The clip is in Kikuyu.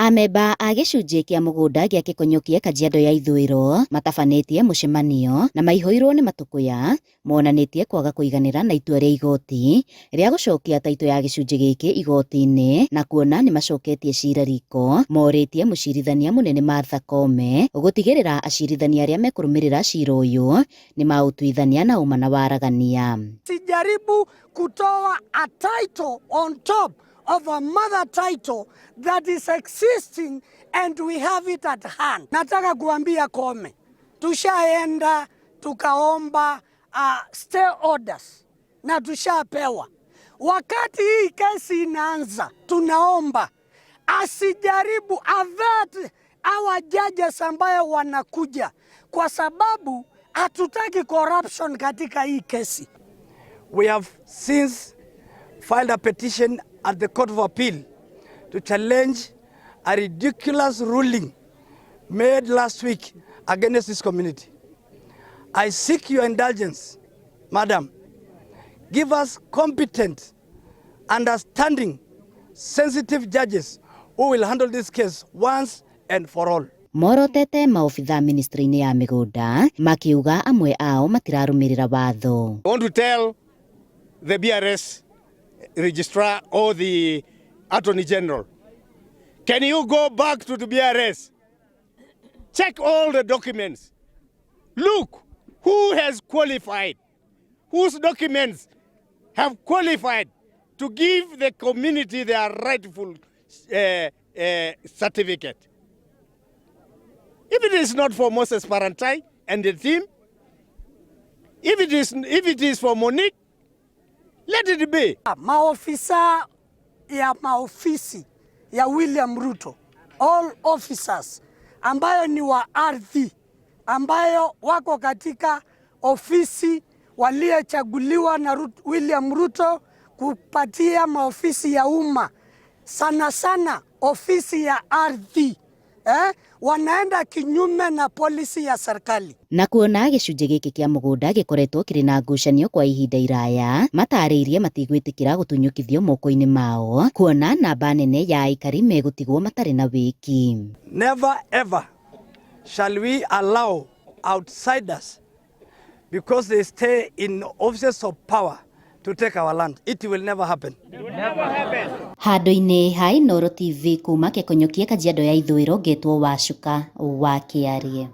Amemba a gĩcunjĩ kĩa mũgũnda gĩa Kĩkonyũkie Kajiado ya Ithũĩro matabanĩtie mũcemanio na maihũirwo nĩ matũkũya monanĩtie kwaga kũiganĩra na itua rĩa igoti rĩa gũcokia taitũ ya gĩcunjĩ gĩkĩ igoti-inĩ na kuona nĩ macoketie cira riko morĩtie mũcirithania mũnene Martha Koome gũtigĩrĩra acirithania arĩa mekũrũmĩrĩra cira ũyũ nĩ maũtuithania na ũma na waragania. Sijaribu kutoa a title on top of a mother title that is existing and we have it at hand. Nataka kuambia Koome, tushaenda tukaomba stay orders na tushapewa. Wakati hii kesi inaanza, tunaomba asijaribu avert our judges ambayo wanakuja, kwa sababu hatutaki corruption katika hii kesi. We have since filed a petition at the Court of Appeal to challenge a ridiculous ruling made last week against this community. I seek your indulgence, madam. Give us competent, understanding, sensitive judges who will handle this case once and for all. Morotete maobitha ministry-inĩ ya mĩgũnda makiuga amwe ao matirarũmĩrĩra watho. I want to tell the BRS registrar or the Attorney General, can you go back to the BRS? Check all the documents. Look who has qualified, whose documents have qualified to give the community their rightful certificate. If it is not for Moses Parantai and the team, if it is for Monique, let it be. Maofisa ya maofisi ya William Ruto, all officers ambayo ni wa ardhi, ambayo wako katika ofisi waliochaguliwa na William Ruto kupatia maofisi ya umma, sana sana ofisi ya ardhi, wanaenda kinyume na policy ya serikali. Na kuona gĩcunjĩ gĩkĩ kĩa mũgũnda gĩkoretwo kĩrĩ na ngucanio kwa ihinda iraya, matarĩirie matigwĩtĩkĩra gũtunyũkithio moko-inĩ mao, kuona namba nene ya aikari megũtigwo matarĩ na wĩki. Never ever shall we allow outsiders, because they stay in offices of power, to take our land. It will never happen. Handũ-inĩ ha Inooro TV kuma Kekonyokie, Kajiado ya Ithũĩro, ngetwo Wacuka wa Kĩarie.